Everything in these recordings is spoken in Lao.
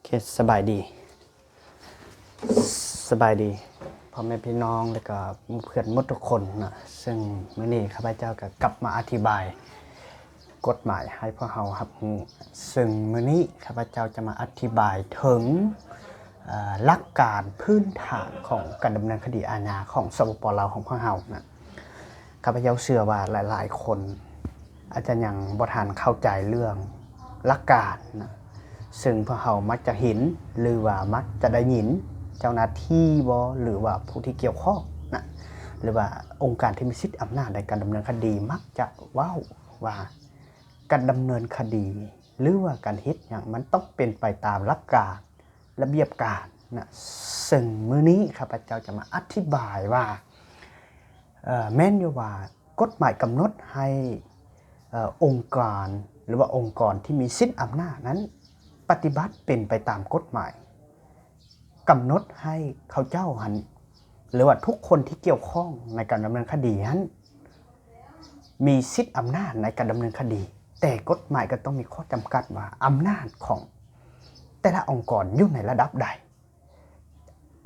ເຄ ສະບາຍດີ ສະບາຍດີພໍ່ແມ່ພີ່ນ້ອງ ແລະກະໝູ່ເພື່ອນໝົດທຸກຄົນນະ. ເຊິ່ງມື້ນີ້ຂ້າພະເຈົ້າກະກັບມາອະທິບາຍກົດໝາຍໃຫ້ພວກເຮົາຮັບຮູ້. ເຊິ່ງມື້ນີ້ຂ້າພະເຈົ້າຈະມາອະທິບາຍເຖິງ ເອີ ຫຼັກການພື້ນຖານຂອງການດຳເນີນຄະດີອາຍາຂອງ ສປປ ລາວ ຂອງພວກເຮົານະ. ຂ້າພະເຈົ້າເຊື່ອວ່າຫຼາຍໆຄົນອາດຈະຍັງບໍ່ທັນເຂົ້າໃຈເລື່ອງຫຼັກການນະ, ເຊິ່ງພວກເຮົາມັກຈະເຫັນ ຫຼືວ່າມັກຈະໄດ້ຍິນເຈົ້າໜ້າທີ່ບໍ ຫຼືວ່າຜູ້ທີ່ກ່ຽວຂ້ອງນະ ຫຼືວ່າອົງການທີ່ມີສິດອຳນາດໃນການດຳເນີນຄະດີ ມັກຈະເວົ້າວ່າການດຳເນີນຄະດີ ຫຼືວ່າການເຮັດຫຍັງ ມັນຕ້ອງເປັນໄປຕາມຫຼັກການ ລະບຽບການນະ. ເຊິ່ງມື້ນີ້ຂ້າພະເຈົ້າຈະມາອະທິບາຍວ່າ ເອີ ແມ່ນຢູ່ວ່າກົດໝາຍກຳນົດໃຫ້ ເອີ ອົງການ ຫຼືວ່າອົງກອນທີ່ມີສິດອຳນາດນັ້ນ ປະຕິບັດເປັນໄປຕາມກົດໝາຍ ກຳນົດໃຫ້ເຂົາເຈົ້າຫັ້ນ ຫຼືວ່າທຸກຄົນທີ່ກ່ຽວຂ້ອງໃນການດຳເນີນຄະດີຫັ້ນ ມີສິດອຳນາດໃນການດຳເນີນຄະດີ, ແຕ່ກົດໝາຍກໍຕ້ອງມີຂໍ້ຈຳກັດວ່າອຳນາດຂອງແຕ່ລະອົງກອນຢູ່ໃນລະດັບໃດ.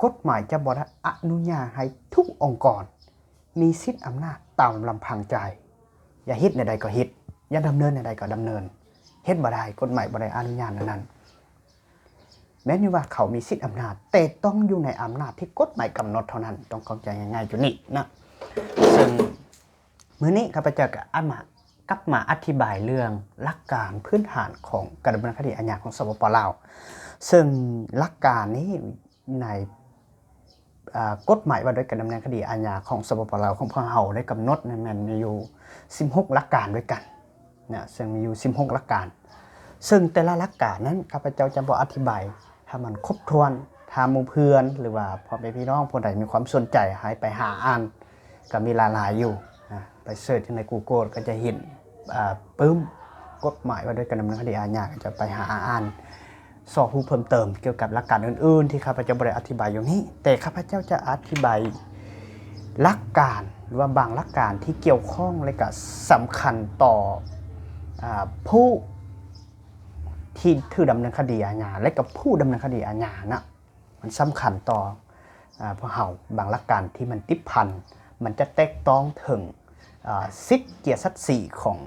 ກົດໝາຍຈະບໍ່ໄດ້ອະນຸຍາດໃຫ້ທຸກອົງກອນມີສິດອຳນາດຕາມລຳພັງໃຈ, ຢາກເຮັດແນວໃດກໍເຮັດ, ຢາກດຳເນີນແນວໃດກໍດຳເນີນ, ເຮັດບໍ່ໄດ້, ກົດໝາຍບໍ່ໄດ້ອະນຸຍາດແນວນັ້ນ. ແມ່ນຢູ່ວ່າເຂົາມີສິດອຳນາດ, ແຕ່ຕ້ອງຢູ່ໃນອຳນາດທີ່ກົດໝາຍກຳນົດເທົ່ານັ້ນ, ຕ້ອງເຂົ້າໃຈງ່າຍໆຈຸດນີ້ນະ. ເຊິ່ງມື້ນີ້ຂ້າພະເຈົ້າກໍອາມາ ກັບມາອະທິບາຍເລື່ອງຫຼັກການພື້ນຖານຂອງການດຳເນີນຄະດີອາຍາຂອງ ສປປ ລາວ, ເຊິ່ງຫຼັກການນີ້ໃນ ອາ ກົດໝາຍວ່າດ້ວຍການດຳເນີນຄະດີອາຍາຂອງ ສປປ ລາວ ຂອງພວກເຮົາໄດ້ກຳນົດນັ້ນແມ່ນມີຢູ່ສິບຫົກຫຼັກການດ້ວຍກັນນະ, ເຊິ່ງມີຢູ່ສິບຫົກຫຼັກການ, ເຊິ່ງແຕ່ລະຫຼັກການນັ້ນ ຂ້າພະເຈົ້າຈະບໍ່ອະທິບາຍໃຫ້ມັນຄົບຖ້ວນ, ຖ້າໝູ່ເພື່ອນ ຫຼືວ່າພໍ່ແມ່ພີ່ນ້ອງຜູ້ໃດມີຄວາມສົນໃຈໃຫ້ໄປຫາອ່ານ ກໍມີຫຼາຍໆຢູ່ນະ, ໄປເສີດຢູ່ໃນ Google ກໍຈະເຫັນ ອາ ປຶ້ມ ກົດໝາຍວ່າດ້ວຍການດຳເນີນຄະດີອາຍາ ກໍຈະໄປຫາອ່ານ ຊອກຮູ້ເພີ່ມເຕີມກ່ຽວກັບຫຼັກການອື່ນໆ ທີ່ຂ້າພະເຈົ້າບໍ່ໄດ້ອະທິບາຍຢູ່ນີ້, ແຕ່ຂ້າພະເຈົ້າຈະອະທິບາຍຫຼັກການ ຫຼືວ່າບາງຫຼັກການທີ່ກ່ຽວຂ້ອງ ແລະກະສຳຄັນຕໍ່ ອາ ຜູ້ທີ່ຖືກດຳເນີນຄະດີອາຍາ ແລະກະຜູ້ດຳເນີນຄະດີອາຍານະ. ມັນສຳຄັນຕໍ່ ອາ ພວກເຮົາ, ບາງຫຼັກການທີ່ມັນຕິດພັນ ມັນຈະແຕະຕ້ອງເຖິງ ອາ ສິດເຈຍສັດສີຂອງ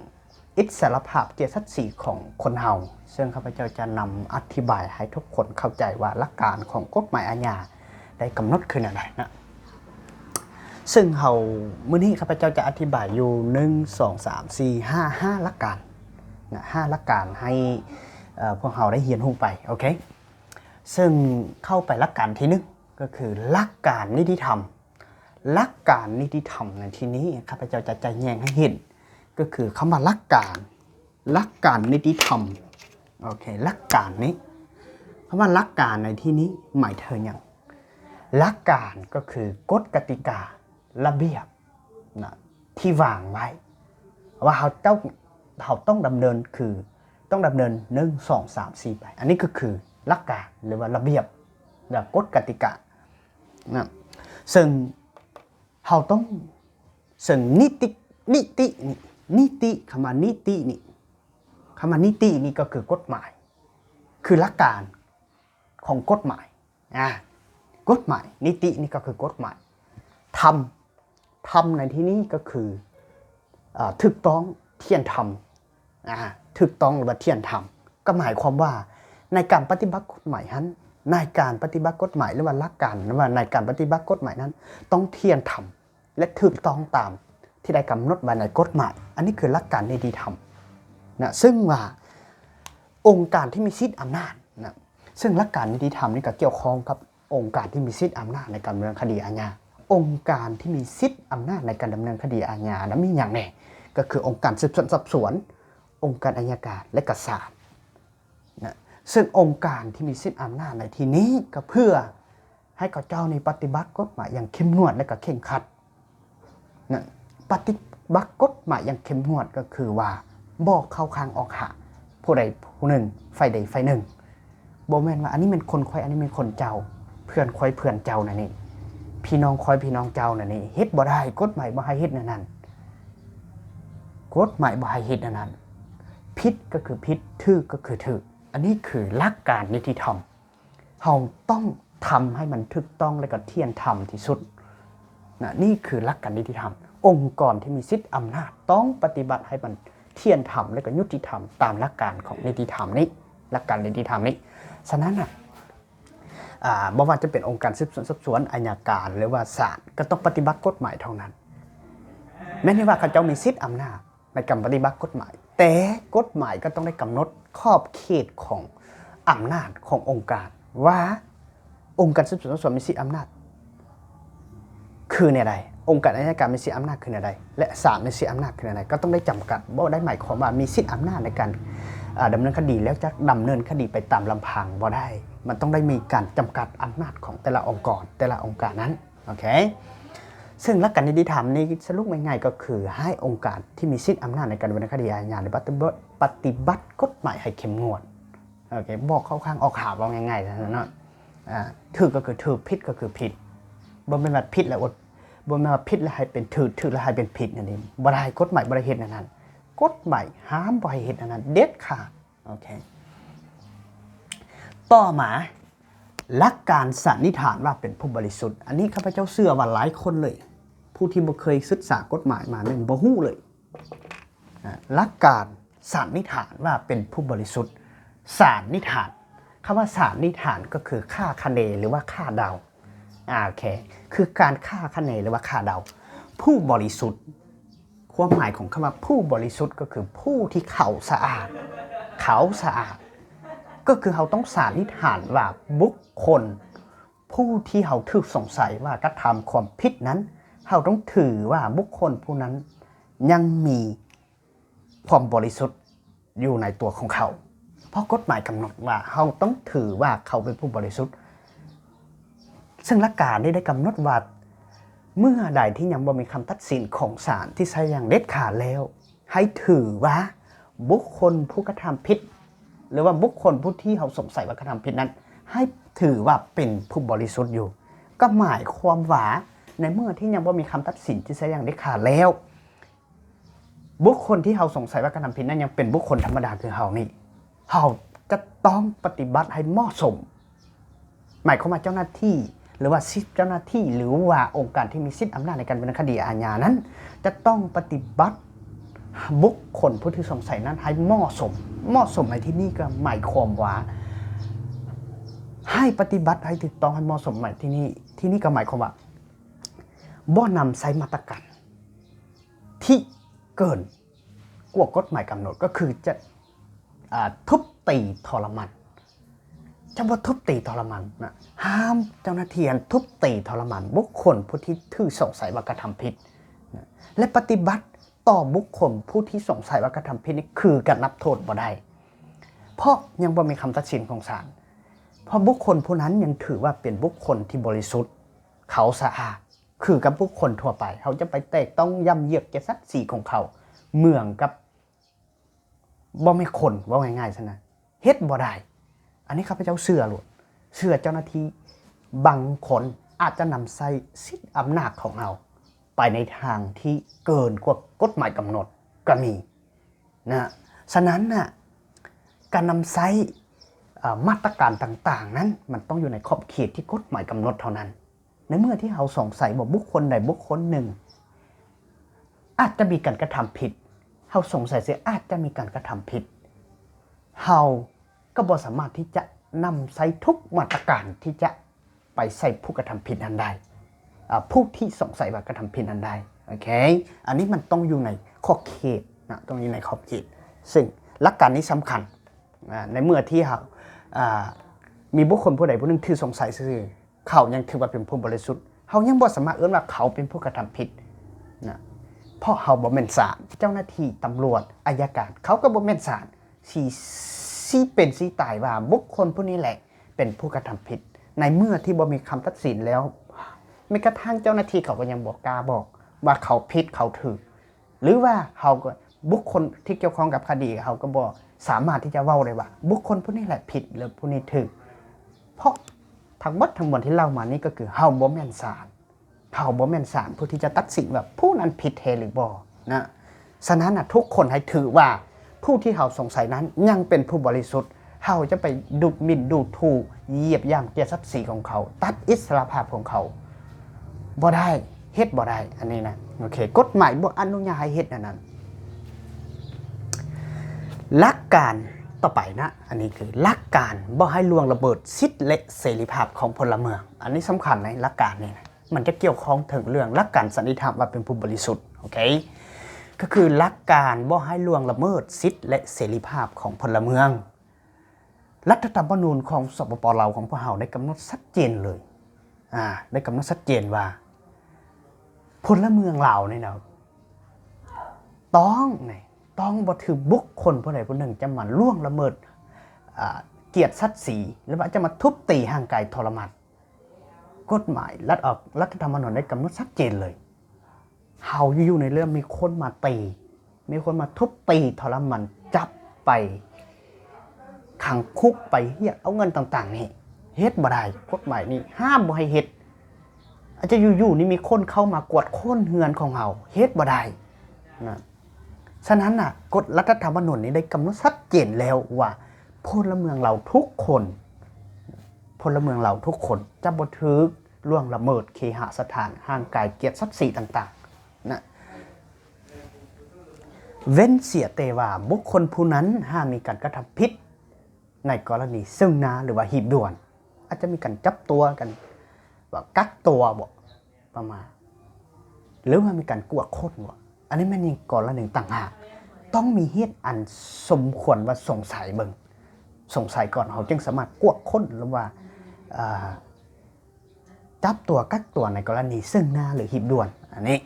ອິດສະຫຼະພາບເຈຍສັດສີຂອງຄົນເຮົາ, ເຊິ່ງຂ້າພະເຈົ້າຈະນຳອະທິບາຍໃຫ້ທຸກຄົນເຂົ້າໃຈວ່າຫຼັກການຂອງກົດໝາຍອາຍາໄດ້ກຳນົດຄືແນວໃດນະ. ເຊິ່ງເຮົາ ມື້ນີ້ຂ້າພະເຈົ້າຈະອະທິບາຍຢູ່ ໜຶ່ງ ສອງ ສາມ ສີ່ ຫ້າ ຫ້າຫຼັກການນະ, ຫ້າຫຼັກການໃຫ້ ເອີ ພວກເຮົາໄດ້ຮຽນຮູ້ໄປ, ໂອເຄ. ເຊິ່ງເຂົ້າໄປຫຼັກການທີໜຶ່ງ ກໍຄືຫຼັກການນິຕິທຳ. ຫຼັກການນິຕິທຳໃນທີ່ນີ້ ຂ້າພະເຈົ້າຈະຈະແຍງໃຫ້ເຫັນ ກໍຄືຄຳວ່າຫຼັກການ, ຫຼັກການນິຕິທຳ, ໂອເຄ, ຫຼັກການນີ້, ຄຳວ່າຫຼັກການໃນທີ່ນີ້ໝາຍເຖິງຫຍັງ? ຫຼັກການກໍຄືກົດກະຕິກາ, ລະບຽບນະ ທີ່ວາງໄວ້ວ່າເຮົາຕ້ອງ, ເຮົາຕ້ອງດຳເນີນ ຄືຕ້ອງດຳເນີນ ໜຶ່ງ ສອງ ສາມ ສີ່ ໄປ. ອັນນີ້ກໍຄືຫຼັກການ ຫຼືວ່າລະບຽບ ຫຼືກົດກະຕິການະ. ເຊິ່ງເຮົາຕ້ອງ, ເຊິ່ງນິຕິ, ນິຕິນີ້, ນິຕິ, ຄຳວ່ານິຕິນີ້, ຄຳວ່ານິຕິນີ້ກໍຄືກົດໝາຍ, ຄືຫຼັກການຂອງກົດໝາຍ. ອາ ກົດໝາຍ, ນິຕິນີ້ກໍຄືກົດໝາຍ. ທຳ, ທຳໃນທີ່ນີ້ກໍຄື ອາ ຖືກຕ້ອງ, ທ່ຽນທຳ, ອາ ຖືກຕ້ອງ ຫຼືວ່າທ່ຽນທຳ. ກໍໝາຍຄວາມວ່າໃນການປະຕິບັດກົດໝາຍຫັ້ນ, ໃນການປະຕິບັດກົດໝາຍ ຫຼືວ່າຫຼັກການ ຫຼືວ່າໃນການປະຕິບັດກົດໝາຍນັ້ນ ຕ້ອງທ່ຽນທຳ ແລະ ຖືກຕ້ອງຕາມທີ່ໄດ້ກຳນົດໄວ້ໃນກົດໝາຍ. ອັນນີ້ຄືຫຼັກການນິຕິທຳນະ, ເຊິ່ງວ່າອົງການທີ່ມີສິດອຳນາດນະ, ເຊິ່ງຫຼັກການນິຕິທຳນີ້ກໍກ່ຽວຂ້ອງກັບອົງການທີ່ມີສິດອຳນາດໃນການດຳເນີນຄະດີອາຍາ. ອົງການທີ່ມີສິດອຳນາດໃນການດຳເນີນຄະດີອາຍານະ ມີຫຍັງແດ່? ກໍຄືອົງການສືບສວນສອບສວນ, ອົງການໄອຍະການ ແລະ ກະສານນະ. ເຊິ່ງອົງການທີ່ມີສິດອຳນາດໃນທີ່ນີ້ ກໍເພື່ອ ໃຫ້ເຂົາເຈົ້ານີ້ປະຕິບັດກົດໝາຍຢ່າງເຂັ້ມງວດ ແລະ ກໍເຄັ່ງຄັດນະ. ປະຕິບັດກົດໝາຍຢ່າງເຂັ້ມງວດກໍຄືວ່າບໍ່ເຂົ້າຂ້າງອອກຂ້າງຜູ້ໃດຜູ້ໜຶ່ງ, ຝ່າຍໃດຝ່າຍໜຶ່ງ. ບໍ່ແມ່ນວ່າອັນນີ້ແມ່ນຄົນຂ້ອຍ, ອັນນີ້ແມ່ນຄົນເຈົ້າ, ເພື່ອນຂ້ອຍເພື່ອນເຈົ້ານັ້ນນີ້, ພີ່ນ້ອງຂ້ອຍພີ່ນ້ອງເຈົ້ານັ້ນນີ້, ເຮັດບໍ່ໄດ້, ກົດໝາຍບໍ່ໃຫ້ເຮັດແນວນັ້ນ, ກົດໝາຍບໍ່ໃຫ້ເຮັດແນວນັ້ນ. ຜິດກໍຄືຜິດ, ຖືກກໍຄືຖືກ. ອັນນີ້ຄືຫຼັກການນິຕິທຳ. ເຮົາຕ້ອງທຳໃຫ້ມັນຖືກຕ້ອງ ແລະກໍທ່ຽງທຳທີ່ສຸດນະ. ນີ້ຄືຫຼັກການນິຕິທຳ. ອົງກອນທີ່ມີສິດອຳນາດຕ້ອງປະຕິບັດໃຫ້ມັນທ່ຽງທຳ ແລະກໍຍຸຕິທຳຕາມຫຼັກການຂອງນິຕິທຳນີ້, ຫຼັກການນິຕິທຳນີ້. ສະນັ້ນນະ ອາ ບໍ່ວ່າຈະເປັນອົງການສືບສວນສອບສວນ, ໄອຍະການ ຫຼືວ່າສານ ກໍຕ້ອງປະຕິບັດກົດໝາຍເທົ່ານັ້ນ. ແມ່ນວ່າເຂົາເຈົ້າມີສິດອຳນາດໃນການປະຕິບັດກົດໝາຍ, ແຕ່ກົດໝາຍກໍຕ້ອງໄດ້ກຳນົດຂອບເຂດຂອງອຳນາດຂອງອົງການ ວ່າອົງການສືບສວນສອບສວນມີສິດອຳນາດຄືແນວໃດ, ອົງການໄອຍະການມີສິດອຳນາດຄືແນວໃດ ແລະ ສານມີສິດອຳນາດຄືແນວໃດ, ກໍຕ້ອງໄດ້ຈຳກັດ. ບໍ່ໄດ້ໝາຍຄວາມວ່າມີສິດອຳນາດໃນການ ອາ ດຳເນີນຄະດີ ແລ້ວຈະດຳເນີນຄະດີໄປຕາມລຳພັງ, ບໍ່ໄດ້. ມັນຕ້ອງໄດ້ມີການຈຳກັດອຳນາດຂອງແຕ່ລະອົງກອນ, ແຕ່ລະອົງການນັ້ນ. ໂອເຄ ເຊິ່ງຫຼັກການຍຸຕິທຳນີ້ສະຫຼຸບງ່າຍໆກໍຄືໃຫ້ອົງການທີ່ມີສິດອຳນາດໃນການດຳເນີນຄະດີອາຍາ ຫຼື ປະຕິບັດ ປະຕິບັດກົດໝາຍໃຫ້ເຂັ້ມງວດ. ໂອເຄ ບອກເຂົ້າຂ້າງອອກຫາ ເວົ້າງ່າຍໆເນາະ. ອາ ຖືກກໍຄືຖືກ, ຜິດກໍຄືຜິດ. ບໍ່ແມ່ນວ່າຜິດແລ້ວອົດ, ບໍ່ແມ່ນວ່າຜິດແລ້ວໃຫ້ເປັນຖືກ, ຖືກແລ້ວໃຫ້ເປັນຜິດ. ອັນນີ້ບໍ່ໄດ້, ກົດໝາຍບໍ່ໄດ້ເຮັດແນວນັ້ນ. ກົດໝາຍຫ້າມບໍ່ໃຫ້ເຮັດແນວນັ້ນເດັດຂາດ. ໂອເຄ ຕໍ່ມາ ຫຼັກການສັນນິຖານວ່າເປັນຜູ້ບໍລິສຸດ. ອັນນີ້ຂ້າພະເຈົ້າເຊື່ອວ່າຫຼາຍຄົນເລີຍ ຜູ້ທີ່ບໍ່ເຄີຍສຶກສາກົດໝາຍມານີ້ບໍ່ຮູ້ເລີຍ. ອາ ຫຼັກການສັນນິຖານວ່າເປັນຜູ້ບໍລິສຸດ. ສັນນິຖານ, ຄຳວ່າສັນນິຖານກໍຄືຄາດຄະເນ ຫຼືວ່າຄາດເດົາ. ອາ ໂອເຄ ຄືການຄາດຄະເນ ຫຼືວ່າຄາດເດົາ. ຜູ້ບໍລິສຸດ, ຄວາມໝາຍຂອງຄຳວ່າຜູ້ບໍລິສຸດກໍຄືຜູ້ທີ່ເຂົາສະອາດ, ເຂົາສະອາດ. ກໍຄືເຮົາຕ້ອງສັນນິຖານວ່າບຸກຄົນຜູ້ທີ່ເຮົາຖືກສົງໄສວ່າກະທຳຄວາມຜິດນັ້ນ, ເຮົາຕ້ອງຖືວ່າບຸກຄົນຜູ້ນັ້ນຍັງມີຄວາມບໍລິສຸດ ຢູ່ໃນຕົວຂອງເຂົາ, ເພາະກົດໝາຍກຳນົດວ່າເຮົາຕ້ອງຖືວ່າເຂົາເປັນຜູ້ບໍລິສຸດ. ເຊິ່ງຫຼັກການນີ້ໄດ້ກຳນົດວ່າ ເມື່ອໃດທີ່ຍັງບໍ່ມີຄຳຕັດສິນຂອງສານທີ່ໃຊ້ຢ່າງເດັດຂາດແລ້ວ, ໃຫ້ຖືວ່າບຸກຄົນຜູ້ກະທຳຜິດ ຫຼືວ່າບຸກຄົນຜູ້ທີ່ເຮົາສົງໄສວ່າກະທຳຜິດນັ້ນ ໃຫ້ຖືວ່າເປັນຜູ້ບໍລິສຸດຢູ່. ກໍໝາຍຄວາມວ່າ ໃນເມື່ອທີ່ຍັງບໍ່ມີຄຳຕັດສິນທີ່ໃຊ້ຢ່າງເດັດຂາດແລ້ວ, ບຸກຄົນທີ່ເຮົາສົງໄສວ່າກະທຳຜິດນັ້ນຍັງເປັນບຸກຄົນທຳມະດາຄືເຮົານີ້, ເຮົາຈະຕ້ອງປະຕິບັດໃຫ້ເໝາະສົມ. ໝາຍຄວາມວ່າເຈົ້າໜ້າທີ່ ຫຼືວ່າສິດເຈົ້າໜ້າທີ່ ຫຼືວ່າອົງການທີ່ມີສິດອຳນາດໃນການດຳເນີນຄະດີອາຍານັ້ນ ຈະຕ້ອງປະຕິບັດບຸກຄົນຜູ້ຖືກສົງໄສນັ້ນໃຫ້ເໝາະສົມ. ເໝາະສົມໃນທີ່ນີ້ກໍໝາຍຄວາມວ່າ ໃຫ້ປະຕິບັດໃຫ້ຖືກຕ້ອງ ໃຫ້ເໝາະສົມໃນທີ່ນີ້, ທີ່ນີ້ກໍໝາຍຄວາມວ່າ ບໍ່ນຳໃຊ້ມາດຕະການ ທີ່ເກີນກວ່າກົດໝາຍກຳນົດ ກໍຄືຈະ ອາ ທຸບຕີທໍລະມານ. ຈະບໍ່ທຸບຕີທໍລະມານນະ, ຫ້າມເຈົ້າໜ້າທີ່ຫັ້ນທຸບຕີທໍລະມານບຸກຄົນຜູ້ທີ່ຖືກສົງໄສວ່າກະທຳຜິດນະ ແລະ ປະຕິບັດຕໍ່ບຸກຄົນຜູ້ທີ່ສົງໄສວ່າກະທຳຜິດນີ້ຄືກັນນັບໂທດບໍ່ໄດ້ ເພາະຍັງບໍ່ມີຄຳຕັດສິນຂອງສານ, ເພາະບຸກຄົນຜູ້ນັ້ນຍັງຖືວ່າເປັນບຸກຄົນທີ່ບໍລິສຸດ, ເຂົາສະອາດ ຄືກັບບຸກຄົນທົ່ວໄປ. ເຮົາຈະໄປແຕະຕ້ອງ ຢ້ຳຢຽບ ຈະສັກສີຂອງເຂົາເໝືອນກັບບໍ່ແມ່ນຄົນ, ເວົ້າງ່າຍໆຊັ້ນນະ, ເຮັດບໍ່ໄດ້. ອັນນີ້ຂ້າພະເຈົ້າເຊື່ອໂລດ, ເຊື່ອເຈົ້າໜ້າທີ່ບາງຄົນອາດຈະນຳໃຊ້ສິດອຳນາດຂອງເຮົາໄປໃນທາງທີ່ເກີນກວ່າກົດໝາຍກຳນົດກໍມີ. ນະ ສະນັ້ນນະ ການນຳໃຊ້ ເອີ ມາດຕະການຕ່າງໆນັ້ນ ມັນຕ້ອງຢູ່ໃນຂອບເຂດທີ່ກົດໝາຍກຳນົດເທົ່ານັ້ນ. ໃນເມື່ອທີ່ເຮົາສົງໄສວ່າບຸກຄົນໃດບຸກຄົນໜຶ່ງອາດຈະມີການກະທຳຜິດ, ເຮົາສົງໄສວ່າອາດຈະມີການກະທຳຜິດ, ເຮົາກໍບໍ່ສາມາດທີ່ຈະນຳໃຊ້ທຸກມາດຕະການທີ່ຈະ ໄປໃສ່ຜູ້ກະທຳຜິດນັ້ນໄດ້, ອາ ຜູ້ທີ່ສົງໄສວ່າກະທຳຜິດນັ້ນໄດ້. ໂອເຄ ອັນນີ້ມັນຕ້ອງຢູ່ໃນຂອບເຂດນະ, ຕ້ອງຢູ່ໃນຂອບເຂດ. ເຊິ່ງຫຼັກການນີ້ສຳຄັນ, ອາ ໃນເມື່ອທີ່ເຮົາ ອາ ມີບຸກຄົນຜູ້ໃດຜູ້ໜຶ່ງຖືກສົງໄສຊື່ໆ, ເຂົາຍັງຖືວ່າເປັນຜູ້ບໍລິສຸດ, ເຮົາຍັງບໍ່ສາມາດເອີ້ນວ່າເຂົາເປັນຜູ້ກະທຳຜິດນະ, ເພາະເຮົາບໍ່ແມ່ນສານ, ເຈົ້າໜ້າທີ່ຕຳຫຼວດ, ໄອຍະການ, ເຂົາກໍບໍ່ແມ່ນສານ. ຊີ້ ຊີ້ເປັນຊີ້ຕາຍວ່າບຸກຄົນຜູ້ນີ້ແຫຼະເປັນຜູ້ກະທຳຜິດ ໃນເມື່ອທີ່ບໍ່ມີຄຳຕັດສິນແລ້ວ, ແມ້ກະທັ້ງເຈົ້າໜ້າທີ່ເຂົາກໍຍັງບໍ່ກ້າບອກວ່າເຂົາຜິດເຂົາຖືກ ຫຼືວ່າເຮົາກໍ ບຸກຄົນທີ່ກ່ຽວຂ້ອງກັບຄະດີ ເຮົາກໍບໍ່ສາມາດທີ່ຈະເວົ້າໄດ້ວ່າບຸກຄົນຜູ້ນີ້ແຫຼະຜິດ ຫຼືຜູ້ນີ້ຖືກ ເພາະທັງໝົດທັງມວນທີ່ເລົ່າມານີ້ກໍຄືເຮົາບໍ່ແມ່ນສານ. ເຮົາບໍ່ແມ່ນສານຜູ້ທີ່ຈະຕັດສິນວ່າຜູ້ນັ້ນຜິດແທ້ຫຼືບໍ່ນະ. ສະນັ້ນນະ ທຸກຄົນໃຫ້ຖືວ່າຜູ້ທີ່ເຮົາສົງໄສນັ້ນຍັງເປັນຜູ້ບໍລິສຸດ, ເຮົາຈະໄປດຸໝິ່ນດູຖູ່ ຢຽບຢ່ຳກຽດສັກສີຂອງເຂົາ, ຕັດອິດສະຫຼະພາບຂອງເຂົາ ບໍ່ໄດ້, ເຮັດບໍ່ໄດ້ ອັນນີ້ນະ. ໂອເຄ, ກົດໝາຍບໍ່ອະນຸຍາດໃຫ້ເຮັດອັນນັ້ນ. ຫຼັກການຕໍ່ໄປນະ, ອັນນີ້ຄືຫຼັກການບໍ່ໃຫ້ລ່ວງລະເມີດສິດ ແລະ ເສລີພາບຂອງພົນລະເມືອງ. ອັນນີ້ສຳຄັນໃນຫຼັກການນີ້ນະ, ມັນຈະກ່ຽວຂ້ອງເຖິງເລື່ອງຫຼັກການສັນຕິທຳວ່າເປັນຜູ້ບໍລິສຸດ. ໂອເຄ, ກໍຄືຫຼັກການບໍ່ໃຫ້ລ່ວງລະເມີດສິດ ແລະ ເສລີພາບຂອງພົນລະເມືອງ. ລັດຖະທຳມະນູນຂອງ ສປປ ລາວ ຂອງພວກເຮົາໄດ້ກຳນົດຊັດເຈນເລີຍ, ອາ, ໄດ້ກຳນົດຊັດເຈນວ່າ ພົນລະເມືອງລາວນີ້ນະ ຕ້ອງ, ຕ້ອງບໍ່ຖືກບຸກຄົນຜູ້ໃດຜູ້ໜຶ່ງຈະມາລ່ວງລະເມີດ, ອາ, ກຽດສັກສີ ຫຼືວ່າຈະມາທຸບຕີຮ່າງກາຍທໍລະມານ. ກົດໝາຍລັດອອກ, ລັດຖະທຳມະນູນໄດ້ກຳນົດຊັດເຈນເລີຍ. ເຮົາຢູ່ໆ ໃນເລື່ອງມີຄົນມາຕີ, ມີຄົນມາທຸບຕີທໍລະມານ, ຈັບໄປຂັງຄຸກ, ໄປຮຽກເອົາເງິນຕ່າງໆ ນີ້ ເຮັດບໍ່ໄດ້. ກົດໝາຍນີ້ຫ້າມບໍ່ໃຫ້ເຮັດ. ອາດຈະຢູ່ໆ ນີ້ມີຄົນເຂົ້າມາກວດຄົ້ນເຮືອນຂອງເຮົາ, ເຮັດບໍ່ໄດ້ນະ. ສະນັ້ນນະ, ກົດລັດຖະທຳມະນູນນີ້ໄດ້ກຳນົດຊັດເຈນແລ້ວວ່າ ພົນລະເມືອງລາວທຸກຄົນ, ພົນລະເມືອງລາວທຸກຄົນຈະບໍ່ຖືກລ່ວງລະເມີດເຄຫະສະຖານ, ຮ່າງກາຍ, ກຽດສັກສີຕ່າງໆນະ, ເວັ້ນເສຍແຕ່ວ່າບຸກຄົນຜູ້ນັ້ນຫາກມີການກະທຳຜິດໃນກໍລະນີເຊິ່ງໜ້າ ຫຼືວ່າຮີບດ່ວນ, ອາດຈະມີການຈັບຕົວກັນ, ວ່າກັກຕົວບໍ ປະມານ ຫຼືວ່າມີການກວດຄົ້ນບໍ່? ອັນນີ້ແມ່ນອີກກໍລະນີຕ່າງຫາກ, ຕ້ອງມີເຫດອັນສົມຄວນວ່າສົງໄສເບິ່ງ, ສົງໄສກ່ອນ ເຮົາຈຶ່ງສາມາດກວດຄົ້ນ ຫຼືວ່າ ເອີ ຈັບຕົວ, ກັກຕົວໃນກໍລະນີເຊິ່ງໜ້າ ຫຼື ຮີບດ່ວນ ອັນນີ້.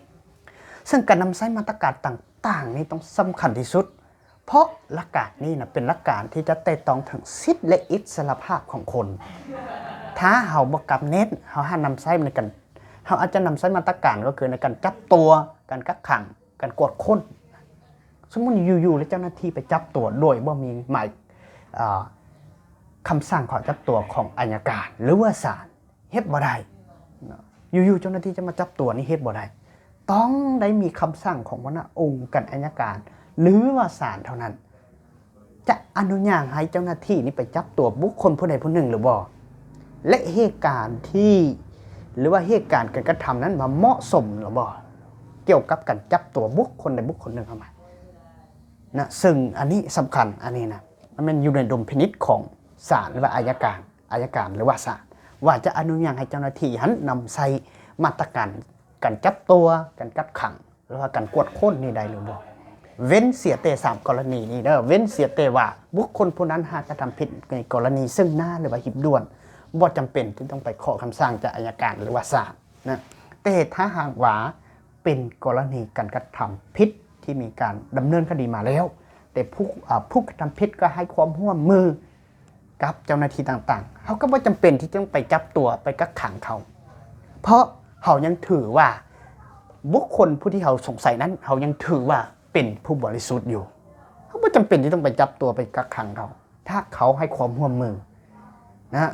ເຊິ່ງການນຳໃຊ້ມາດຕະການຕ່າງໆນີ້ຕ້ອງສຳຄັນທີ່ສຸດ, ເພາະຫຼັກການນີ້ນະ ເປັນຫຼັກການທີ່ຈະແຕະຕ້ອງເຖິງສິດ ແລະ ອິດສະຫຼະພາບຂອງຄົນ. ຖ້າເຮົາບໍ່ກຳແໜ້ນ, ເຮົາຫານຳໃຊ້ໃນການ, ເຮົາອາດຈະນຳໃຊ້ມາດຕະການ ກໍຄືໃນການຈັບຕົວ, ການກັກຂັງ, ການກວດຄົ້ນ. ສົມມຸດຢູ່ໆ ແລ້ວເຈົ້າໜ້າທີ່ໄປຈັບຕົວໂດຍບໍ່ມີໝາຍ, ເອີ, ຄຳສັ່ງຂໍຈັບຕົວຂອງອັຍການ ຫຼືວ່າສານ, ເຮັດບໍ່ໄດ້ເນາະ. ຢູ່ໆ ເຈົ້າໜ້າທີ່ຈະມາຈັບຕົວນີ້ເຮັດບໍ່ໄດ້. ຕ້ອງໄດ້ມີຄຳສັ່ງຂອງຫົວໜ້າອົງການອັຍການ ຫຼືວ່າສານເທົ່ານັ້ນ. ຈະອະນຸຍາດໃຫ້ເຈົ້າໜ້າທີ່ນີ້ໄປຈັບຕົວບຸກຄົນຜູ້ໃດຜູ້ໜຶ່ງຫຼືບໍ່? ແລະ ເຫດການທີ່ ຫຼືວ່າເຫດການການກະທຳນັ້ນວ່າເໝາະສົມຫຼືບໍ່? ກ່ຽວກັບການຈັບຕົວບຸກຄົນໃດບຸກຄົນໜຶ່ງເຂົ້າມານະ. ເຊິ່ງອັນນີ້ສຳຄັນ, ອັນນີ້ນະ ມັນແມ່ນຢູ່ໃນດຸນພິນິດຂອງສານ ຫຼືວ່າອັຍການ, ອັຍການ ຫຼືວ່າສານ ວ່າຈະອະນຸຍາດໃຫ້ເຈົ້າໜ້າທີ່ຫັ້ນນຳໃຊ້ມາດຕະການການຈັບຕົວ, ການກັກຂັງ ຫຼືວ່າການກວດຄົ້ນນີ້ໄດ້ຫຼືບໍ່? ເວັ້ນເສຍແຕ່ສາມກໍລະນີນີ້ເດີ, ເວັ້ນເສຍແຕ່ວ່າບຸກຄົນຜູ້ນັ້ນຫາກກະທຳຜິດໃນກໍລະນີເຊິ່ງໜ້າ ຫຼືວ່າຮີບດ່ວນ, ບໍ່ຈຳເປັນທີ່ຕ້ອງໄປຂໍຄຳສັ່ງຈາກອັຍການ ຫຼືວ່າສານນະ. ແຕ່ຖ້າຫາກວ່າເປັນກໍລະນີການກະທຳຜິດທີ່ມີການດຳເນີນຄະດີມາແລ້ວ, ແຕ່ຜູ້, ອາ, ຜູ້ກະທຳຜິດກໍໃຫ້ຄວາມຮ່ວມມື ກັບເຈົ້າໜ້າທີ່ຕ່າງໆ, ເຮົາກໍບໍ່ຈຳເປັນທີ່ຕ້ອງໄປຈັບຕົວ, ໄປກັກຂັງເຂົາ, ເພາະເຮົາຍັງຖືວ່າບຸກຄົນຜູ້ທີ່ເຮົາສົງໄສນັ້ນ, ເຮົາຍັງຖືວ່າເປັນຜູ້ບໍລິສຸດຢູ່. ເຮົາບໍ່ຈຳເປັນທີ່ຕ້ອງໄປຈັບຕົວ, ໄປກັກຂັງເຂົາ, ຖ້າເຂົາໃຫ້ຄວາມຮ່ວມມືນະ.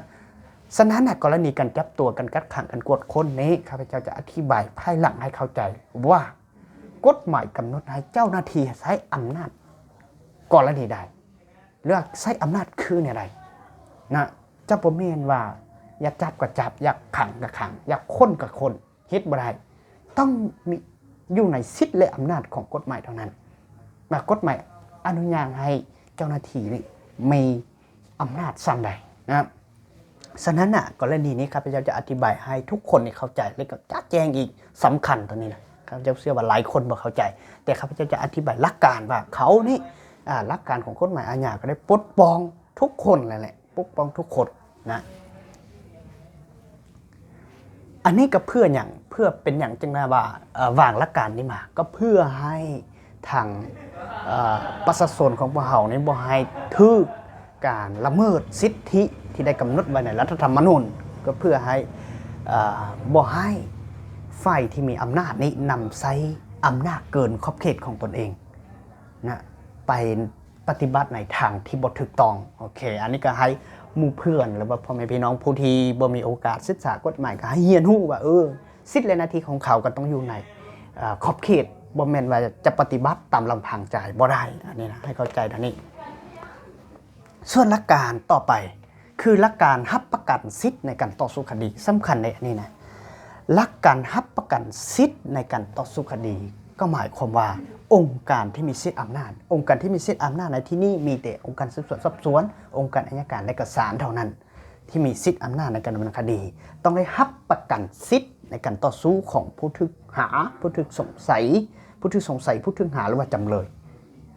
ສະນັ້ນນະ, ກໍລະນີການຈັບຕົວ, ການກັກຂັງ, ການກວດຄົ້ນນີ້, ຂ້າພະເຈົ້າຈະອະທິບາຍພາຍຫຼັງໃຫ້ເຂົ້າໃຈວ່າ ກົດໝາຍກຳນົດໃຫ້ເຈົ້າໜ້າທີ່ໃຊ້ອຳນາດກໍລະນີໃດ. ເລືອກໃຊ້ອຳນາດຄືແນວໃດນະ? ຈະບໍ່ແມ່ນວ່າຢາກຈັບກໍຈັບ, ຢາກຂັງກໍຂັງ, ຢາກຄົ້ນກໍຄົ້ນ, ເຮັດບໍ່ໄດ້. ຕ້ອງມີ ຢູ່ໃນສິດ ແລະ ອຳນາດຂອງກົດໝາຍເທົ່ານັ້ນ. ວ່າກົດໝາຍອະນຸຍາດໃຫ້ເຈົ້າໜ້າທີ່ນີ້ມີອຳນາດສ່ຳໃດນະ. ສະນັ້ນນະ, ກໍລະນີນີ້ຂ້າພະເຈົ້າຈະອະທິບາຍໃຫ້ທຸກຄົນນີ້ເຂົ້າໃຈ ແລະ ກໍຈະແຈ້ງອີກ, ສຳຄັນຕົວນີ້ນະ. ຂ້າພະເຈົ້າເຊື່ອວ່າຫຼາຍຄົນບໍ່ເຂົ້າໃຈ, ແຕ່ຂ້າພະເຈົ້າຈະອະທິບາຍຫຼັກການວ່າເຂົານີ້, ອາ, ຫຼັກການຂອງກົດໝາຍອາຍາກໍໄດ້ປົກປ້ອງທຸກຄົນແລ້ວແຫຼະ, ປົກປ້ອງທຸກຄົນນະ. ອັນນີ້ກໍເພື່ອຫຍັງ? ເພື່ອເປັນຫຍັງຈຶ່ງໄດ້ວ່າ, ເອີ, ວາງຫຼັກການນີ້ມາ? ກໍເພື່ອໃຫ້ ທາງ, ເອີ, ປະຊາຊົນຂອງພວກເຮົານີ້ບໍ່ໃຫ້ຖືກການລະເມີດສິດທິທີ່ໄດ້ກຳນົດໄວ້ໃນລັດຖະທຳມະນູນ, ກໍເພື່ອໃຫ້, ເອີ, ບໍ່ໃຫ້ຝ່າຍທີ່ມີອຳນາດນີ້ນຳໃຊ້ອຳນາດເກີນຂອບເຂດຂອງຕົນເອງນະ, ໄປປະຕິບັດໃນທາງທີ່ບໍ່ຖືກຕ້ອງ. ໂອເຄ, ອັນນີ້ກໍໃຫ້ໝູ່ເພື່ອນ ຫຼືວ່າພໍ່ແມ່ພີ່ນ້ອງຜູ້ທີ່ບໍ່ມີໂອກາດສຶກສາກົດໝາຍ ກໍໃຫ້ຮຽນຮູ້ວ່າ, ເອີ, ສິດ ແລະ ໜ້າທີ່ຂອງເຂົາກໍຕ້ອງຢູ່ໃນ, ເອີ, ຂອບເຂດ, ບໍ່ແມ່ນວ່າຈະປະຕິບັດຕາມລຳພັງໃຈບໍ່ໄດ້. ອັນນີ້ນະ, ໃຫ້ເຂົ້າໃຈເທົ່ານີ້. ສ່ວນຫຼັກການຕໍ່ໄປ ຄືຫຼັກການຮັບປະກັນສິດໃນການຕໍ່ສູ້ຄະດີ. ສຳຄັນເດ້ອັນນີ້ນະ. ຫຼັກການຮັບປະກັນສິດໃນການຕໍ່ສູ້ຄະດີ ກໍໝາຍຄວາມວ່າ ອົງການທີ່ມີສິດອຳນາດ, ອົງການທີ່ມີສິດອຳນາດໃນທີ່ນີ້ ມີແຕ່ອົງການສືບສວນສອບສວນ, ອົງການໄອຍະການ ແລະ ກະສານເທົ່ານັ້ນ ທີ່ມີສິດອຳນາດໃນການດຳເນີນຄະດີ ຕ້ອງໄດ້ຮັບປະກັນສິດໃນການຕໍ່ສູ້ຂອງຜູ້ຖືກຫາ, ຜູ້ຖືກສົງໄສ, ຜູ້ຖືກສົງໄສ, ຜູ້ຖືກຫາ ຫຼືວ່າຈຳເລີຍ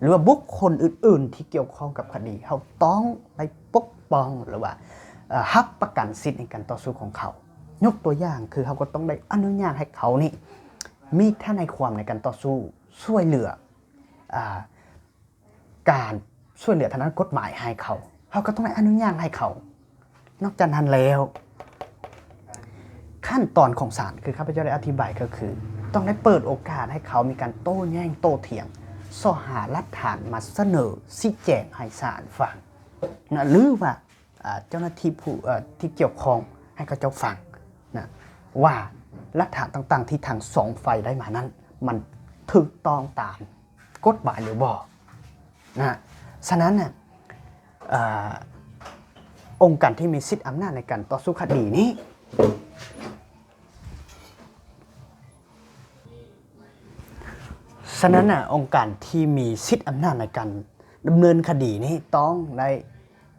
ຫຼືວ່າບຸກຄົນອື່ນໆທີ່ກ່ຽວຂ້ອງກັບຄະດີ ເຮົາຕ້ອງໄດ້ປົກປ້ອງ ຫຼືວ່າ ເອີ່ ຮັບປະກັນສິດໃນການຕໍ່ສູ້ຂອງເຂົາ. ຍົກຕົວຢ່າງຄື ເຮົາກໍຕ້ອງໄດ້ອະນຸຍາດໃຫ້ເຂົານີ້ມີທະນາຍຄວາມໃນການຕໍ່ສູ້ ຊ່ວຍເຫຼືອ ອ່າ ການຊ່ວຍເຫຼືອທາງດ້ານກົດໝາຍໃຫ້ເຂົາ, ເຮົາກໍຕ້ອງໄດ້ອະນຸຍາດໃຫ້ເຂົາ. ນອກຈາກນັ້ນແລ້ວ ຂັ້ນຕອນຂອງສານ ຄືຂ້າພະເຈົ້າໄດ້ອະທິບາຍ ກໍຄືຕ້ອງໄດ້ເປີດໂອກາດໃຫ້ເຂົາມີການໂຕ້ແຍ້ງໂຕ້ຖຽງ, ຊອກຫາຫຼັກຖານມາສະເໜີຊີ້ແຈງໃຫ້ສານຟັງນະ ຫຼືວ່າ ອ່າ ເຈົ້າໜ້າທີ່ຜູ້ ເອີ່ ທີ່ກ່ຽວຂ້ອງໃຫ້ເຂົາເຈົ້າຟັງນະ ວ່າຫຼັກຖານຕ່າງໆທີ່ທັງສອງຝ່າຍໄດ້ມານັ້ນ ມັນຖືກຕ້ອງຕາມກົດໝາຍຫຼືບໍ່ນະ. ສະນັ້ນນະ ເອີ່ ອົງການທີ່ມີສິດອຳນາດໃນການຕໍ່ສູ້ຄະດີນີ້ ສະນັ້ນນະ ອົງການທີ່ມີສິດອຳນາດໃນການດຳເນີນຄະດີນີ້ ຕ້ອງໄດ້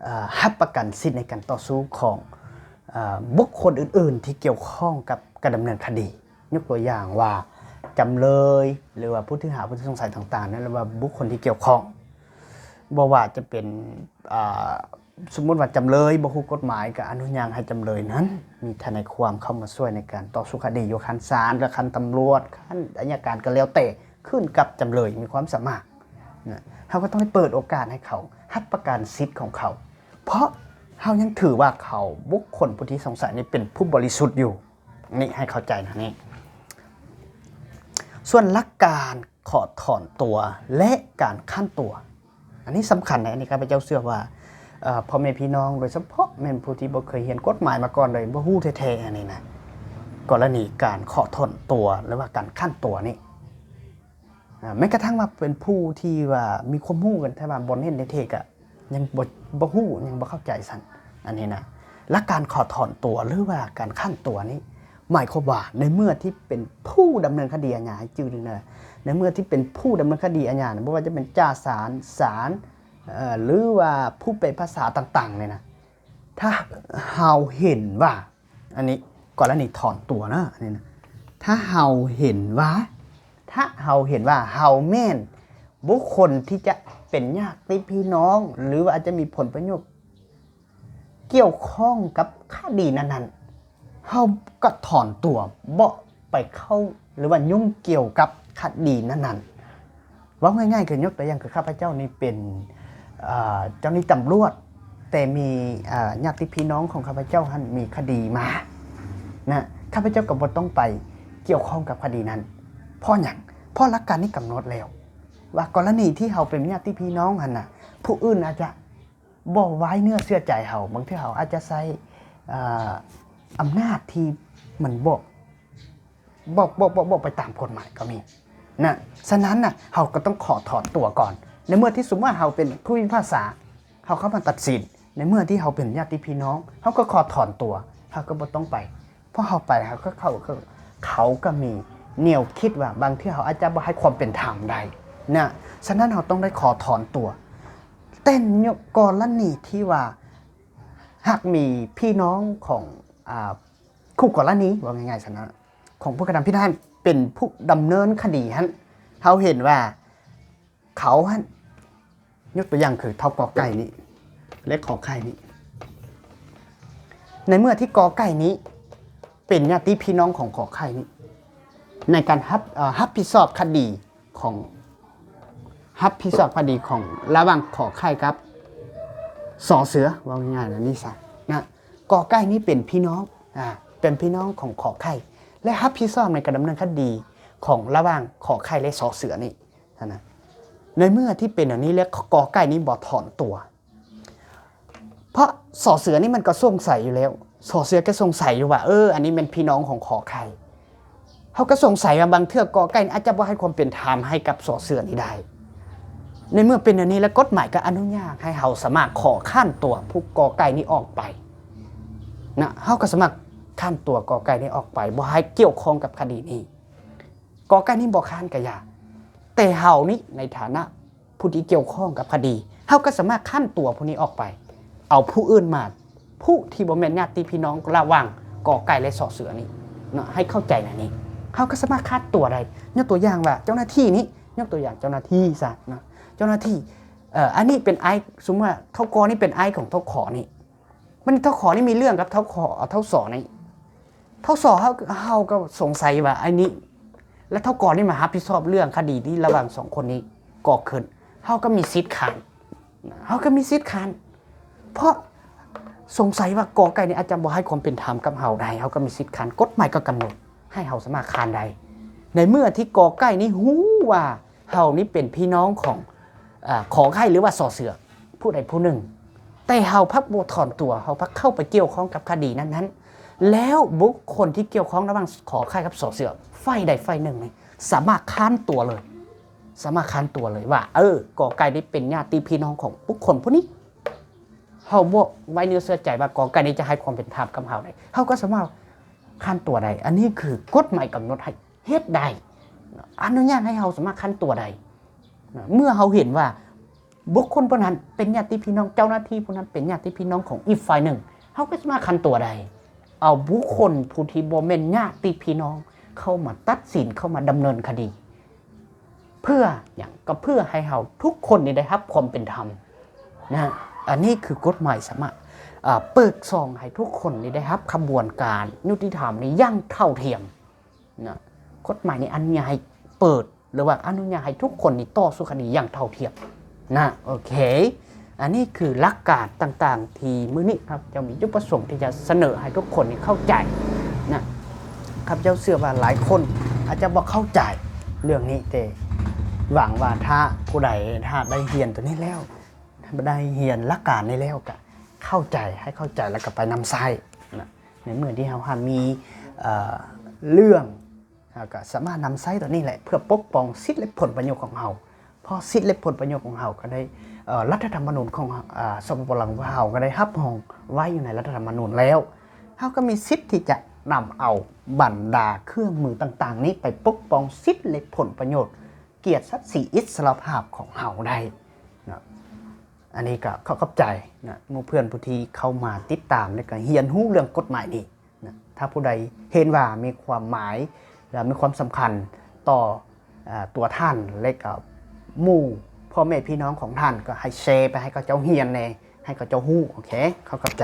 ເອີ່ ຮັບປະກັນສິດໃນການຕໍ່ສູ້ຂອງ ເອີ່ ບຸກຄົນອື່ນໆທີ່ກ່ຽວຂ້ອງກັບການດຳເນີນຄະດີ. ຍົກຕົວຢ່າງວ່າ ຈຳເລີຍ ຫຼືວ່າຜູ້ຖືກຫາ, ຜູ້ຖືກສົງໄສຕ່າງໆນັ້ນ ຫຼືວ່າບຸກຄົນທີ່ກ່ຽວຂ້ອງ ບໍ່ວ່າຈະເປັນ ເອີ່ ສົມມຸດວ່າຈຳເລີຍບໍ່ຮູ້ກົດໝາຍ ກໍອະນຸຍາດໃຫ້ຈຳເລີຍນັ້ນມີທະນາຍຄວາມເຂົ້າມາຊ່ວຍໃນການຕໍ່ສູ້ຄະດີຢູ່ຂັ້ນສານ ຫຼື ຂັ້ນຕຳຫຼວດ, ຂັ້ນໄອຍະການ ກໍແລ້ວແຕ່ ຂຶ້ນກັບຈຳເລີຍມີຄວາມສາມາດນະ. ເຮົາກໍຕ້ອງໄດ້ເປີດໂອກາດໃຫ້ເຂົາຮັບປະກັນສິດຂອງເຂົາ ເພາະເຮົາຍັງຖືວ່າເຂົາ ບຸກຄົນຜູ້ທີ່ສົງໄສນີ້ເປັນຜູ້ບໍລິສຸດຢູ່. ນີ້ໃຫ້ເຂົ້າໃຈນະນີ້. ສ່ວນຫຼັກການຂໍຖອນຕົວ ແລະ ການຂັ້ນຕົວ ອັນນີ້ສຳຄັນນະ. ອັນນີ້ຂ້າພະເຈົ້າເຊື່ອວ່າ ເອີ່ ພໍ່ແມ່ພີ່ນ້ອງ ໂດຍສະເພາະແມ່ນຜູ້ທີ່ບໍ່ເຄີຍຮຽນກົດໝາຍມາກ່ອນເລີຍ ບໍ່ຮູ້ແທ້ໆ ອັນນີ້ນະ ກໍລະນີການຂໍຖອນຕົວ ຫຼືວ່າການຂັ້ນຕົວນີ້ ອາ ແມ້ກະທັ່ງວ່າເປັນຜູ້ທີ່ວ່າມີຄວາມຮູ້ກັນ ແຕ່ວ່າບໍ່ເນັ້ນແທ້ໆ ກະຍັງບໍ່ ບໍ່ຮູ້ ຍັງບໍ່ເຂົ້າໃຈຊັ້ນ ອັນນີ້ນະ. ຫຼັກການຂໍຖອນຕົວ ຫຼືວ່າການຂັ້ນຕົວນີ້ ໝາຍຄວາມວ່າ ໃນເມື່ອທີ່ເປັນຜູ້ດຳເນີນຄະດີອາຍາ ໃຫ້ຈື່ເດີ ໃນເມື່ອທີ່ເປັນຜູ້ດຳເນີນຄະດີອາຍານະ ບໍ່ວ່າຈະເປັນຈ່າສານ, ສານ ເອີ່ ຫຼືວ່າຜູ້ແປພາສາຕ່າງໆນີ້ນະ ຖ້າເຮົາເຫັນວ່າ ອັນນີ້ກໍລະນີຖອນຕົວນະ ອັນນີ້ນະ ຖ້າເຮົາເຫັນວ່າ ຖ້າເຮົາເຫັນວ່າເຮົາແມ່ນບຸກຄົນທີ່ຈະເປັນຍາດຕິພີ່ນ້ອງ ຫຼືວ່າອາດຈະມີຜົນປະໂຫຍດກ່ຽວຂ້ອງກັບຄະດີນັ້ນໆ ເຮົາກໍຖອນຕົວ ບໍ່ໄປເຂົ້າ ຫຼືວ່າຫຍຸ້ງກ່ຽວກັບຄະດີນັ້ນໆ. ເວົ້າງ່າຍໆ ຄືຍົກຕົວຢ່າງ ຄືຂ້າພະເຈົ້ານີ້ເປັນ ເອີ່ ເຈົ້າໜ້າທີ່ຕຳຫຼວດ ແຕ່ມີ ເອີ່ ຍາດຕິພີ່ນ້ອງຂອງຂ້າພະເຈົ້າຫັ້ນມີຄະດີມານະ ຂ້າພະເຈົ້າກໍບໍ່ຕ້ອງໄປກ່ຽວຂ້ອງກັບຄະດີນັ້ນ. ເພາະຫຍັງ? ເພາະຫຼັກການນີ້ກຳນົດແລ້ວວ່າ ກໍລະນີທີ່ເຮົາເປັນຍາດຕິພີ່ນ້ອງຫັ້ນນະ ຜູ້ອື່ນອາດຈະບໍ່ໄວ້ເນື້ອເຊື່ອໃຈເຮົາ, ບາງເທື່ອເຮົາອາດຈະໃຊ້ ເອີ່ ອຳນາດທີ່ມັນບໍ່ ບໍ່ ບໍ່ ບໍ່ ບໍ່ໄປຕາມກົດໝາຍກໍມີນະ. ສະນັ້ນນະ ເຮົາກໍຕ້ອງຂໍຖອນຕົວກ່ອນ. ໃນເມື່ອທີ່ສົມມຸດວ່າເຮົາເປັນຜູ້ພິພາກສາ ເຮົາເຂົ້າມາຕັດສິນ, ໃນເມື່ອທີ່ເຮົາເປັນຍາດຕິພີ່ນ້ອງ ເຮົາກໍຂໍຖອນຕົວ, ເຮົາກໍບໍ່ຕ້ອງໄປ. ເພາະເຮົາໄປ ເຮົາກໍເຂົ້າ ເຂົາກໍມີແນວຄິດວ່າ ບາງເທື່ອເຮົາອາດຈະບໍ່ໃຫ້ຄວາມເປັນທຳໄດ້ນະ. ສະນັ້ນເຮົາຕ້ອງໄດ້ຂໍຖອນຕົວ. ແຕ່ໃນກໍລະນີທີ່ວ່າ ຫາກມີພີ່ນ້ອງຂອງ ອ່າ ຄູ່ກໍລະນີ ເວົ້າງ່າຍໆຊັ້ນນະ ຂອງຜູ້ກະທຳຜິດຫັ້ນເປັນຜູ້ດຳເນີນຄະດີຫັ້ນ ເຮົາເຫັນວ່າເຂົາຫັ້ນ ຍົກຕົວຢ່າງຄືເທົ່າ ກ ໄກ່ນີ້ ແລະ ຂ ໄຂ່ນີ້. ໃນເມື່ອທີ່ ກ ໄກ່ນີ້ເປັນຍາດຕິພີ່ນ້ອງຂອງ ຂ ໄຂ່ນີ້ ໃນການຮັບ ເອີ່ ຮັບຜິດຊອບຄະດີຂອງ ຮັບຜິດຊອບຄະດີຂອງລະຫວ່າງ ຂ ໄຂ່ ກັບ ສ ເສືອ ເວົ້າງ່າຍໆແນວນີ້ຊະນະ. ກ ໄກ່ນີ້ເປັນພີ່ນ້ອງ ອ່າ ເປັນພີ່ນ້ອງຂອງ ຂ ໄຂ່ ແລະ ຮັບຜິດຊອບໃນການດຳເນີນຄະດີຂອງລະຫວ່າງ ຂ ໄຂ່ ແລະ ສ ເສືອນີ້ຫັ້ນນະ. ໃນເມື່ອທີ່ເປັນແນວນີ້ແລ້ວ ກ ໄກ່ນີ້ບໍ່ຖອນຕົວ ເພາະ ສ ເສືອນີ້ມັນກໍສົງໄສຢູ່ແລ້ວ ສ ເສືອກໍສົງໄສຢູ່ວ່າ ເອີ ອັນນີ້ແມ່ນພີ່ນ້ອງຂອງ ຂ ໄຂ່. ເຮົາກໍສົງໄສວ່າບາງເທື່ອ ກ ໄກ່ນີ້ອາດຈະບໍ່ໃຫ້ຄວາມເປັນທຳໃຫ້ກັບ ສ ເສືອນີ້ໄດ້. ໃນເມື່ອເປັນແນວນີ້ແລ້ວ ກົດໝາຍກໍອະນຸຍາດໃຫ້ເຮົາສາມາດຂໍຄ້ານຕົວຜູ້ກໍໄກ່ນີ້ອອກໄປນະ. ເຮົາກໍສາມາດຄ້ານຕົວກໍໄກ່ນີ້ອອກໄປ ບໍ່ໃຫ້ກ່ຽວຂ້ອງກັບຄະດີນີ້. ກໍໄກ່ນີ້ບໍ່ຄ້ານກໍຢ່າ, ແຕ່ເຮົານີ້ໃນຖານະຜູ້ທີ່ກ່ຽວຂ້ອງກັບຄະດີ ເຮົາກໍສາມາດຄ້ານຕົວຜູ້ນີ້ອອກໄປ ເອົາຜູ້ອື່ນມາ ຜູ້ທີ່ບໍ່ແມ່ນຍາດຕິພີ່ນ້ອງລະຫວ່າງກໍໄກ່ ແລະ ສໍເສືອນີ້ເນາະ ໃຫ້ເຂົ້າໃຈແນວນີ້. ເຮົາກໍສາມາດຄ້ານຕົວໄດ້. ຍົກຕົວຢ່າງວ່າເຈົ້າໜ້າທີ່ນີ້ ຍົກຕົວຢ່າງເຈົ້າໜ້າທີ່ຊະເນາະ ເຈົ້າໜ້າທີ່ ເອີ ອັນນີ້ເປັນອ້າຍ ສົມມຸດວ່າເຖົ້າກໍນີ້ເປັນອ້າຍຂອງເຖົ້າຂໍນີ້ ມັນເຖົ້າຂໍນີ້ມີເລື່ອງກັບເຖົ້າຂໍ ເຖົ້າສໍນີ້ ເຖົ້າສໍ ເຮົາ ເຮົາກໍສົງໄສວ່າໄອ້ນີ້ ແລະ ເຖົ້າກໍນີ້ມາຮັບຜິດຊອບເລື່ອງຄະດີທີ່ລະຫວ່າງສອງຄົນນີ້ກໍ່ຂຶ້ນ ເຮົາກໍມີສິດຄ້ານ ເຮົາກໍມີສິດຄ້ານ ເພາະສົງໄສວ່າກໍໄກ່ນີ້ອາດຈະບໍ່ໃຫ້ຄວາມເປັນທຳກັບເຮົາໄດ້ ເຮົາກໍມີສິດຄ້ານ. ກົດໝາຍກໍກຳນົດໃຫ້ເຮົາສາມາດຄ້ານໄດ້ ໃນເມື່ອທີ່ກໍໄກ່ນີ້ຮູ້ວ່າເຮົານີ້ເປັນພີ່ນ້ອງຂອງ ອາ ຂໍໄຂ່ ຫຼືວ່າ ສໍເສືອ ຜູ້ໃດຜູ້ໜຶ່ງ ແຕ່ເຮົາພັກບໍ່ຖອນຕົວ ເຮົາພັກເຂົ້າໄປກ່ຽວຂ້ອງກັບຄະດີນັ້ນໆ ແລ້ວບຸກຄົນທີ່ກ່ຽວຂ້ອງລະຫວ່າງຂໍໄຂ່ກັບສໍເສືອ ຝ່າຍໃດຝ່າຍໜຶ່ງນີ້ສາມາດຄ້ານຕົວເລີຍ ສາມາດຄ້ານຕົວເລີຍວ່າ ເອີ ກໍໄກ່ນີ້ເປັນຍາດຕິພີ່ນ້ອງຂອງບຸກຄົນຜູ້ນີ້ ເຮົາບໍ່ໄວ້ເນື້ອເຊື່ອໃຈວ່າກໍໄກ່ນີ້ຈະໃຫ້ຄວາມເປັນທຳກັບເຮົາໄດ້ ເຮົາກໍສາມາດຄ້ານຕົວໄດ້. ອັນນີ້ຄືກົດໝາຍກຳນົດໃຫ້ເຮັດໄດ້ ອະນຸຍາດໃຫ້ເຮົາສາມາດຄ້ານຕົວໄດ້ ເມື່ອເຮົາເຫັນວ່າບຸກຄົນຜູ້ນັ້ນເປັນຍາດຕິພີ່ນ້ອງ ເຈົ້າໜ້າທີ່ຜູ້ນັ້ນເປັນຍາດຕິພີ່ນ້ອງຂອງອີກຝ່າຍໜຶ່ງ ເຮົາກໍສາມາດຄ້ານຕົວໄດ້ ເອົາບຸກຄົນຜູ້ທີ່ບໍ່ແມ່ນຍາດຕິພີ່ນ້ອງເຂົ້າມາຕັດສິນ ເຂົ້າມາດຳເນີນຄະດີ. ເພື່ອຫຍັງ? ກໍເພື່ອໃຫ້ເຮົາທຸກຄົນນີ້ໄດ້ຮັບຄວາມເປັນທຳນະ. ອັນນີ້ຄືກົດໝາຍສາມາດ ເອີ ເປີດຊ່ອງໃຫ້ທຸກຄົນນີ້ໄດ້ຮັບຂະບວນການຍຸຕິທຳນີ້ຢ່າງເທົ່າທຽມນະ. ກົດໝາຍນີ້ອະນຸຍາດໃຫ້ເປີດ ຫຼືວ່າອະນຸຍາດໃຫ້ທຸກຄົນນີ້ຕໍ່ສູ້ຄະດີຢ່າງເທົ່າທຽມນະ. ໂອເຄ ອັນນີ້ຄືຫຼັກການຕ່າງໆ ທີ່ມື້ນີ້ຂ້າພະເຈົ້າມີຈຸດປະສົງທີ່ຈະສະເໜີໃຫ້ທຸກຄົນນີ້ເຂົ້າໃຈນະ. ຂ້າພະເຈົ້າເຊື່ອວ່າຫຼາຍຄົນອາດຈະບໍ່ເຂົ້າໃຈເລື່ອງນີ້ ແຕ່ຫວັງວ່າຖ້າຜູ້ໃດ ຖ້າໄດ້ຮຽນໂຕນີ້ແລ້ວ ໄດ້ຮຽນຫຼັກການນີ້ແລ້ວ ກະເຂົ້າໃຈ ໃຫ້ເຂົ້າໃຈ ແລ້ວກໍໄປນຳໃຊ້ນະ. ໃນເມື່ອທີ່ເຮົາຫາມີ ເອີ ເລື່ອງ ເຮົາກໍສາມາດນຳໃຊ້ຕົວນີ້ແຫຼະ ເພື່ອປົກປ້ອງສິດ ແລະ ຜົນປະໂຫຍດຂອງເຮົາ ເພາະສິດ ແລະ ຜົນປະໂຫຍດຂອງເຮົາກໍໄດ້ ເອີ ລັດຖະທຳມະນູນຂອງ ເອີ ສປປ ລາວ ຂອງເຮົາກໍໄດ້ຮັບຮອງໄວ້ຢູ່ໃນລັດຖະທຳມະນູນແລ້ວ. ເຮົາກໍມີສິດທີ່ຈະນຳເອົາບັນດາເຄື່ອງມືຕ່າງໆນີ້ໄປປົກປ້ອງສິດ ແລະ ຜົນປະໂຫຍດ ກຽດສັກສີອິດສະຫຼະພາບຂອງເຮົາໄດ້ນະ. ອັນນີ້ກໍຂໍຂອບໃຈນະ ໝູ່ເພື່ອນຜູ້ທີ່ເຂົ້າມາຕິດຕາມ ແລະ ກໍຮຽນຮູ້ເລື່ອງກົດໝາຍນີ້ນະ. ຖ້າຜູ້ໃດເຫັນວ່າມີຄວາມໝາຍ ແລະ ມີຄວາມສຳຄັນຕໍ່ ເອີ ຕົວທ່ານ ແລະ ກໍໝູ່ພໍ່ແມ່ພີ່ນ້ອງຂອງທ່ານ ກໍໃຫ້ແຊໄປໃຫ້ເຂົາເຈົ້າຮຽນແດ່ ໃຫ້ເຂົາເຈົ້າຮູ້. ໂອເຄ ຂໍຂອບໃຈ.